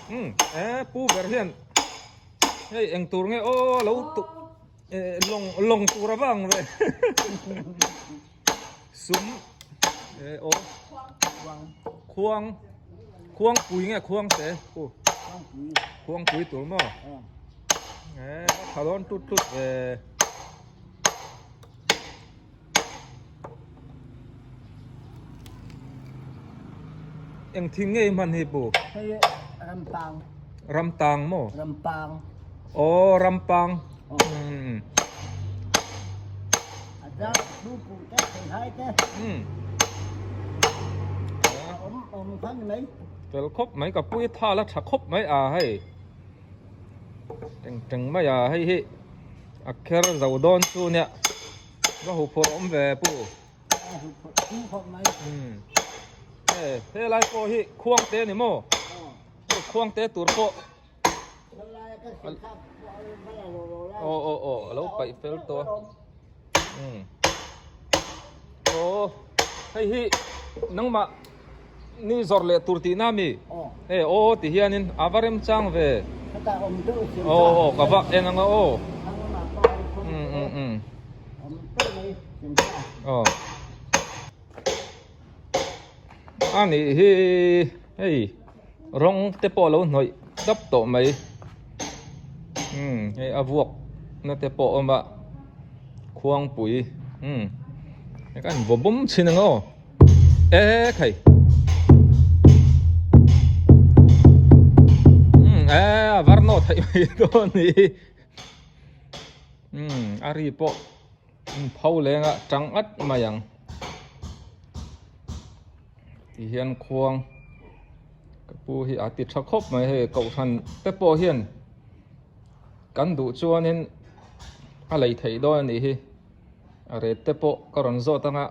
Um e pu ber hian hei eng tur nge aw lo tu lawng lawng tur a vang ve sum e aw khuang khuang pui nge khuang te pu khuang pui tur maw e tha dawn tut tut ve. Eng thing nge i hman hi pu? Hei rampang. Ramtang maw? Rampang. Aw rampang. Um. A da thu pu te thei hai te. Um. Om om khan mai. Fel khawp mai ka pui tha la tha khawp mai a hei. Teng teng mai a hei hi a kher zo dawn chu nia va hu phurh awm ve pu e helai pawh hi khuang te ni maw hei khuang te tur pawh aw aw aw a lo paih fel tawh a aw hei hi nangmah Ni zawrh leh tur tihna mi? Hei aw ti hianin a va remchang ve. Aw aw ka va en anga aw. Um um um. Aw. A nih hi hei rawng te pawh a lo hnawih dap tawh mai. Um hei a vuak na te pawh a awm a khuangpui um hei ka han vaw bawm chhin ang aw. E khai um e a var nawh theih mai dawn ni um a ri pawh pho leng a tang at mai ang ti hian khuang ka pu hi a ti tha khawp mai hei kohhran te pawh hian kan duh chuanin a lei theih dawn a nih hi a ret te pawh ka rawn zawt anga.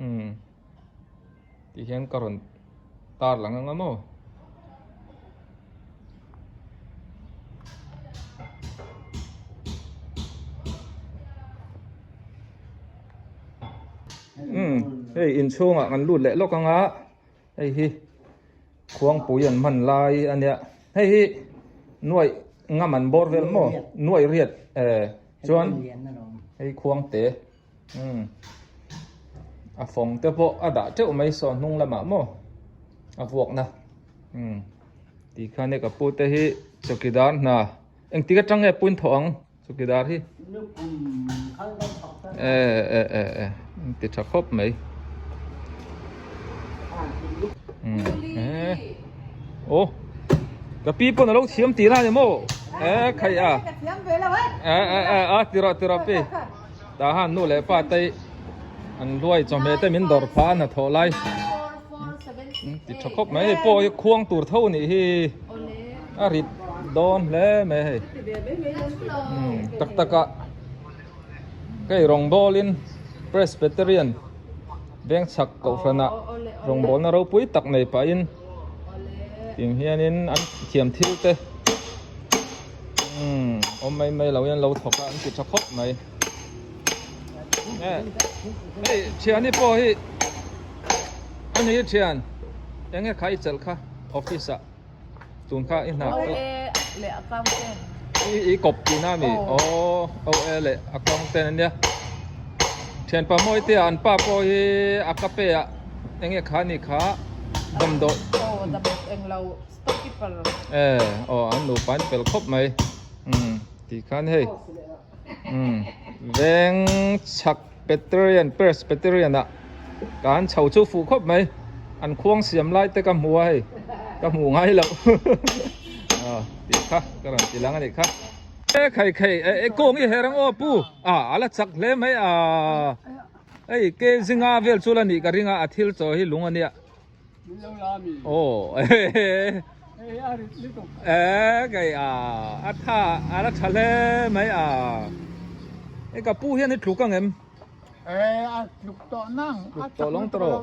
Umm ti hian ka rawn tar lang anga maw umm hei inchhungah kan lut leh lawk anga hei hi khuangpui an hman lai a nia hei hi nuaih ngam an bawr vel maw nuaih riat eh Chuan hei khuang te umm a fawng te pawh a dah teuh mai saw hnung lamah maw a vuak na umm ti khan hei ka pu te hi chawkidar hna engtik atang nge pun thawh ang chawkidar hi e e e e ti tha khawp mai umm e aw. Ka pi pawn a lo thiam tih na ni maw? E khai a. E e e a tira tira pi. Ta han nu leh pa te an luai chawhmeh te min dawr pha an hnathawh lai. Ti tha khawp mai hei pawh hi khuang tur tho nih hi a rit dawn hle mai hei. Tak tak a hei rawngbawlin Presbyterian Vengchhak kohhranah rawngbawlna ropui tak nei pahin Tiang hianin an thiam thil te umm awm mai mai lo hian lo thawk a an ti tha khawp mai hei thiani pawh hi a ni thian eng nge kha i chelh kha office ah tun kha i hna i kawp tihna a mi aw O A leh accountant ania thianpa mawi te ah an pa pawh hi a ka pe ah eng nge kha a nih kha damdawi aw damdawi englo stock keeper e aw an nupa an fel khawp mai umm tih khan hei umm veng chhak peterian presbyterian ah kan chho chu fuh khawp mai an khuang siam lai te ka hmu a hei ka hmuh ngai loh aw tih kha ka rawn ti lang a nih kha. E khai khai e kawng i her ang aw pu a ala chak hle mai a hei ke zinga vel chu la nih ka ring a a thil chaw hi lung a nia aw e kei a a tha ala tha hle mai a e ka pu hian i tluk ang em e a tluk tawh nang a tawh lawng tawh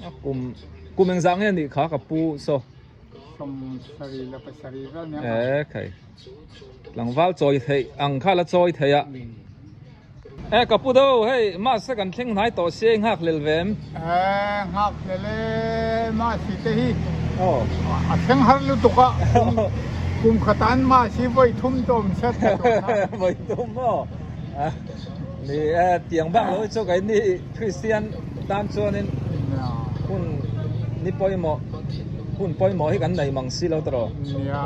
a kum kum engzah nge nih kha ka pu saw E khai tlangval chawi theih ang kha la chawi thei a e ka pu do hei mahse kan thleng hnai tawh sia i nghak hlel ve em e nghak hlel e Masi te hi a thleng har lutuk a, kum khat ah an Masi vawi thum te awm se tha dawn a. Vawi thum maw? Ni e, tiang bak lo hi chu keini Kristian tan chuanin hun ni pawimawh, hun pawimawh hi kan nei mang si lo tawh. Nia,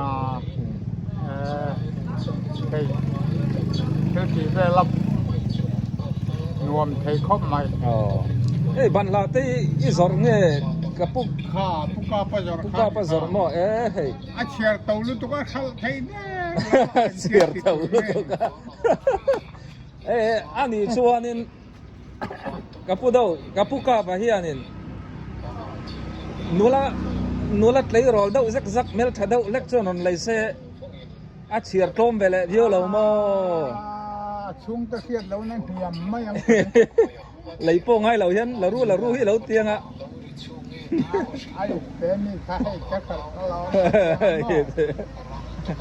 hei thil tih vel a nuam thei khawp mai. Aw, hei banhla te hi i zawrh nge ka pu? Kha, pu kapa zawrh kha. Pu kapa zawrh maw? E hei. A chhiar to lutuk a hralh thei nek lo. A chhiar to lutuk a. E a nih chuanin ka pu do ka pu kapa hianin nula nula tleirawl deuh zek zak hmeltha deuh hlek chuan rawn lei se a chhiar tlawm ve leh viau lo maw? A chhungte hriat lohna hniam mai ang. Lei pawh ngai lo hian la ru la ru hi lo tiang a. Ai te mi kha hei ka khalh ka lo.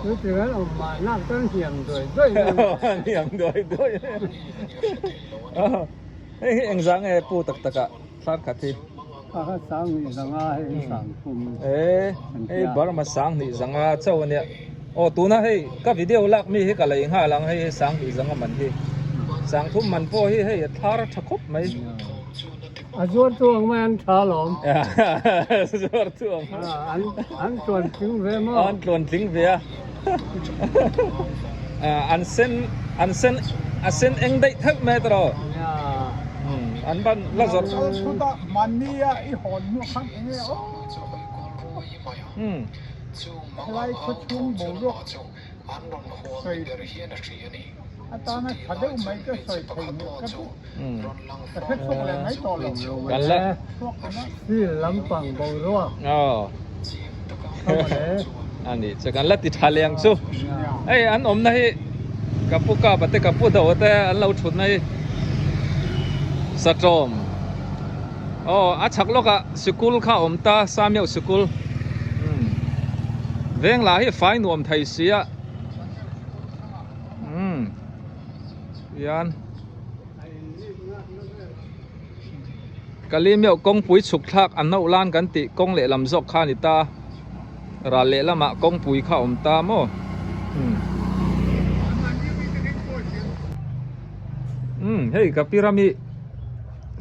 Chu ti vel awm mah nak chuan hniam duai duai mai. Hniam duai duai. Hei hi engzah nge pu tak tak ah thlar khat hi? Kha kha sang hnih zanga hei hi sang thum. E hei Burma sang hnih zanga chauh ania. Aw tuna hei ka video lak mi hi ka lei nghal ang hei hi sang hnih zanga man hi. Sang thum man pawh hi hei a thlar a tha khawp mai. A zuar tu ang mai an tha alawm. Zuar tu ang. An an tluan tling ve maw? An tluan tling ve a. An sen an sen a sen eng daih theuh mai tawh. An ban la zawrh. Kal thut a mahni a i hawn hnu khan eng nge aw. Helai khawchhung boruak sawi atana tha deuh mai ka sawi thei hmuh ka duh. Ka hre chhuak leh mai tawh lo. Kan la. Steel lampang boruak. Aw. A nih chu kan la ti tha leh ang chu. Hei an awmna hi ka pu kap a te ka pu do te an lo thutna hi satawm. Aw a chhak lawkah sikul kha a awm ta Samiau sikul. Veng lah hi fai nuam thei sia. Umm hian Kalimiau kawngpui chhuk thlak a hnauh lan kan tih kawng lehlam zawk kha a ni ta ral lehlamah kawngpui kha a awm ta maw umm umm hei ka pi ram hi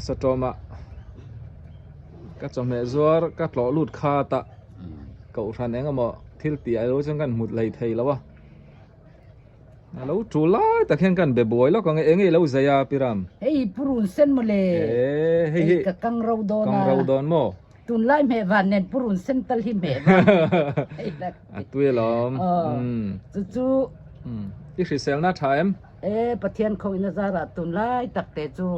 satawmah ka chawhmeh zuar ka tlawh lut kha tah kohhran eng emaw thil tih ah ilo chuan kan hmut hlei thei lo a. A lo tul lai tak hian kan be buai lawk ang e, enge i lo zai a Piram? Hei purun sen mawle. E hei hi ka kang ro dawn a. Kang ro dawn maw? Tunlai hmeh van nen purun sen tal hi hmeh van. A tui alawm. Chu chu. I hriselna tha em? E Pathian khawihna zarah tunlai tak te chu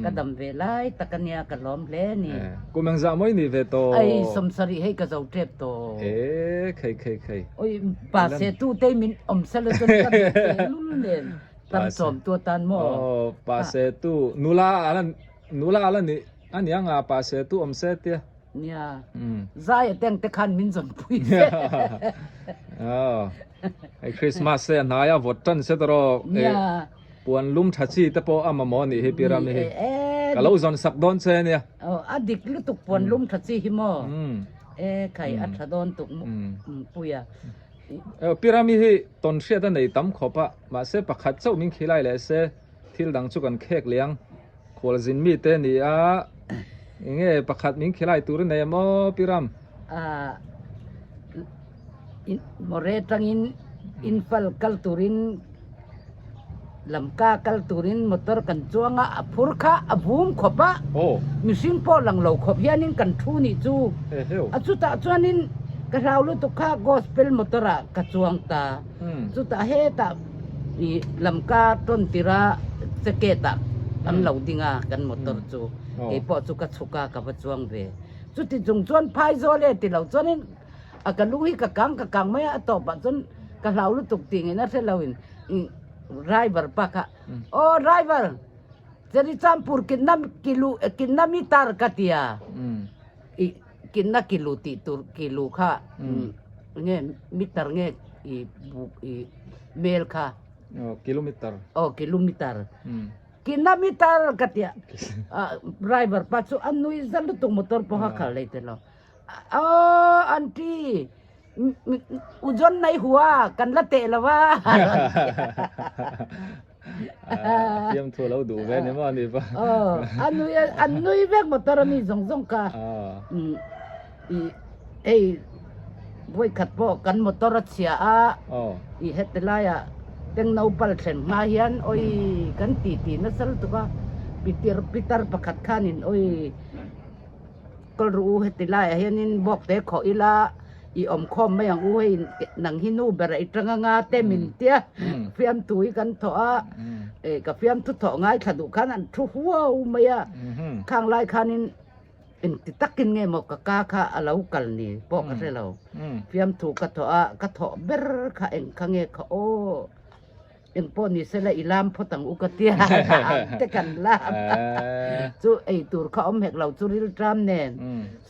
ka dam ve lai tak ania ka lawm hle a ni. Kum engzah maw i nih ve tawh? Ai 70 hei ka zo tep tawh. E khei khei khei. Oi pa se tu te min awm sel a chuan ka duh teh lul nen tam chawm tu atan maw? Aw pa se tu nula ala nula ala nih ania nga pa se tu awm se tia. Nia zai a teng te khan min zawn pui se. Aw hei Christmas te a hnai a vawt tan se tawh Nia. Puan lum tha chi te pawh a mamawh anih hi Pi Rami hi. Ka lo zawn sak dawn che ania. Aw a dik lutuk puan lum tha chi hi maw? E khai a tha dawn tuk puia. Pi Rami hi tawn hriat a nei tam khawp a, mahse pakhat chauh min khilai leh se thil dang chu kan khek leh ang. Khualzin mi te ni a, enge pakhat min khilai tur a nei a maw Pi Ram? More tangin infal kal turin Lamka kal turin motor kan chuang a, a phur kha a vum khawp a, mihring pawh lang lo khawp hianin kan thu nih chu. A chutah chuanin ka hlau lutuk kha gospel motor ah ka chuang ta. Chutah hetah ih Lamka tawn tira jacket ah an lo ding a kan motor chu, keipawh chu ka chhuk a ka va chuang ve. Chuti chung chuan phaizawl e ti lo chuanin A ka lung hi ka kang ka kang mai a, a tawpah chuan ka hlau lutuk tih ngei na hre lo in driver pa kha aw driver Cherichampur kinna kilu kinna meter ka ti a i kinna kilu tih tur kilu kha nge meter nge i buk i mel kha aw kilometer aw kilometer kilometer ka ti a driver pa chu a nui zan lutuk motor pawh kha khalh leh teh lo. Aw aunty u John nei hua kan la teh lo a a rawn ti a. Fiamthu lo duh ve ni maw ni pa. Aw a nui an nui vek motor a mi zawng zawng kha. I hei vawikhat pawh kan motor a chhia a i heti laiah tengno pal thlen hma hian awi kan ti ti nasa lutuk a pitir pitar pakhat khanin awi Kal ru u heti laiah hianin bawk te khawh ila i awm khawm mai ang u hei nang hi nu ber ah i tang anga te min tia fiamthu hi kan thawh a eh ka fiamthu thawh ngaithla duh khan an thu huau mai a khang lai khanin engti takin nge maw ka ka kha a lo kal ni pawh ka hre lo fiamthu ka thawh a ka thawh ber kha eng kha nge kha aw. Engpawh ni sela i lam phawt ang u ka tia ang te kan lam chu ei tur kha awm hek lo chu rilṭam nen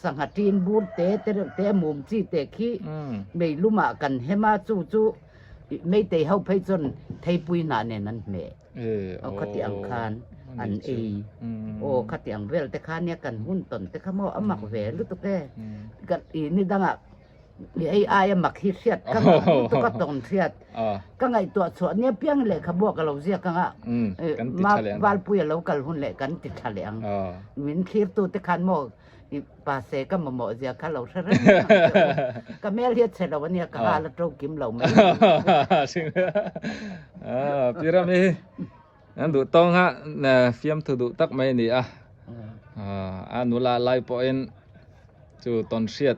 sangha ṭin bur te te reuh te a mum chi te khi mei lumah kan hem a chu chu meitei ho phei chuan theipui hnah nen an hmeh aw khati ang khan an ei aw khati ang vel te kha nia kan hun tawn te kha maw a mak ve lutuk e i ni dangah Mi ei aia mak hi hriat ka ngah lutuk a tawn hriat. Ka ngaihtuah chhuah nia piang lehkhabu ah ka lo ziak ang a, ma Valpui a lo kal hun leh kan ti tha leh ang. Min thlirtu te khan maw i pase ka mamawh zia kha lo hre reng ang che u. Ka hmel hi a chhe lo ania ka hal a to kim lo mai. Pi Rami an duh tawng a fiamthu duh tak mai a ni a, a nula lai pawhin chu tawn hriat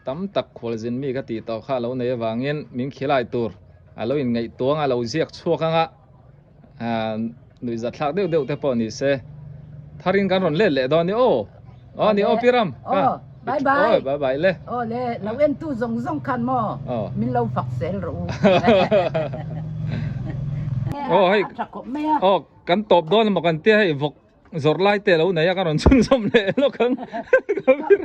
Tam tak khualzin mi ka tih tawh kha a lo nei avangin min khilai tur a lo inngaihtuang a lo ziak chhuak ang a, nuihza thlak deuh deuh te pawh ni se tharin kan rawn let leh dawn ni aw. Aw ni aw Pi Ram. Aw bye bye. Aw bye bye le. Aw le lo en tu zawng zawng khan maw min lo fak sel rawh u. Aw hei aw kan tawp dawn emaw kan tia hei vawk Zawrh lai te lo nei a ka rawn chhunzawm leh lawk ang.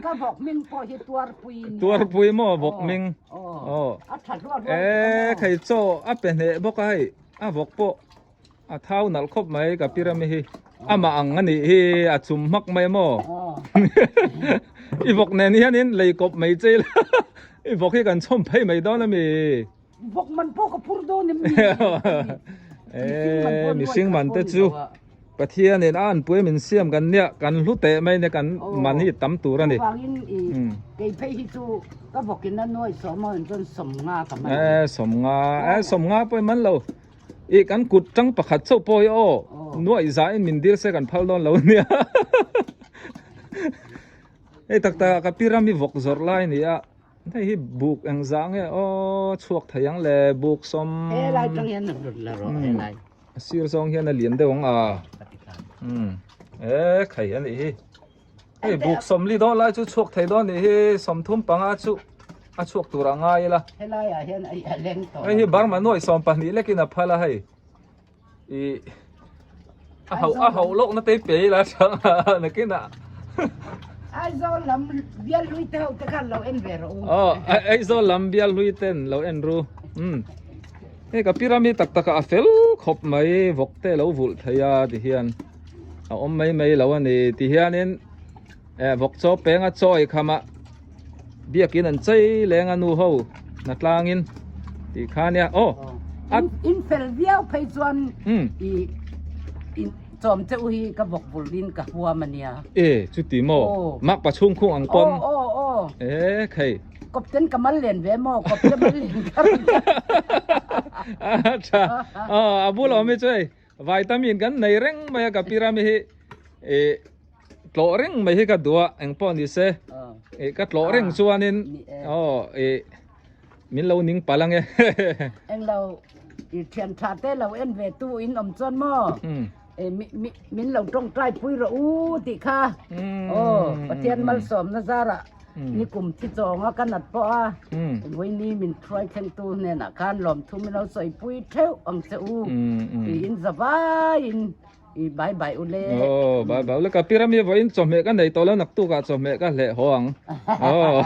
Ka vawk hming pawh hi Tuarpui nia. Tuarpui maw vawk hming. Aw. A tha hluah hluah lutuk a maw. E khei chaw a pe hneh bawk a hei a vawk pawh a thau nalh khawp mai ka pirami hi. Amah ang a nih hi a chum hmak mai maw. I vawk nen hianin lei kawp mai che ila i vawk hi kan chhawm phei mai dawn a mi. Vawk man pawh ka phur dawn em ni? Eh, mihring man te chu Pathianin a anpui min siam kan nia, kan hlu teh mai nia, kan man hi tam tur a ni. Chuvangin i kei phei hi chu ka vawkin a nuai sawm a chuan sawmnga ka man. Eh, sawmnga, eh sawmnga pawh i man lo. I kan kut tang pakhat chauh pawh hi aw, nuai zahin min dil se kan phal dawn lo nia. Hei tak tak ah ka pi ram hi vawk zawrh lai a ni a. Hei hi buk engzah nge aw chhuak thei ang le buk sawm. Helai tang hian a rawn la rawh helai. A sir zawng hian a lian deuh ang a. Um e khai a nih hi. Hei buk sawm li dawn lai chu chhuak thei dawn nih hi 35 chu a chhuak tur a ngai ila. Helai ah hian a leng tawh. Hei hi Burma nuai 12 lekin a phal a hei. I a hauh a hauh lawk na te pe ila chang a nakin ah. Aizawl lam bial hlui te ho te khan lo en ve rawh u. Aw Aizawl lam bial hlui ten lo en ru. Um hei ka pyramid tak tak ah a fel khawp mai vawk te lo vulh thei a ti hian a awm mai mai lo a ni ti hianin eh vawk chaw peng a chaw ei kham ah biakin an chei leng a nu ho hna tlangin tih kha nia aw a in fel viau phei chuan i in chawm che u hi ka vawk bul in ka huam a nia e chuti maw mak pa chhung khung ang pawn aw aw e khei kawp ten ka mal len ve maw kawp te mal len ka a tha aw a bul awm hi chu hei vitamin kan nei reng mai a ka pirami hi e tlawh reng mai hi ka duh a engpawh ni se eh ka tlawh reng chuanin aw eh min lo ning palh ange englo i thian tha te lo en ve tu in awm chuan maw eh min lo tawngtai pui rawh u tih kha aw Pathian malsawmna zarah ni kum thi chawnga ka nat pawh a vawiini min hruai thlengtu hnenah khan lawmthu min lo sawi pui theuh ang che u tiin zavaiin I bye bye u le. Oh, bye bye u le. Ka pyramid vawiin chawhmeh ka nei tawh lo, naktuk ah chawhmeh ka hleh haw ang. Oh.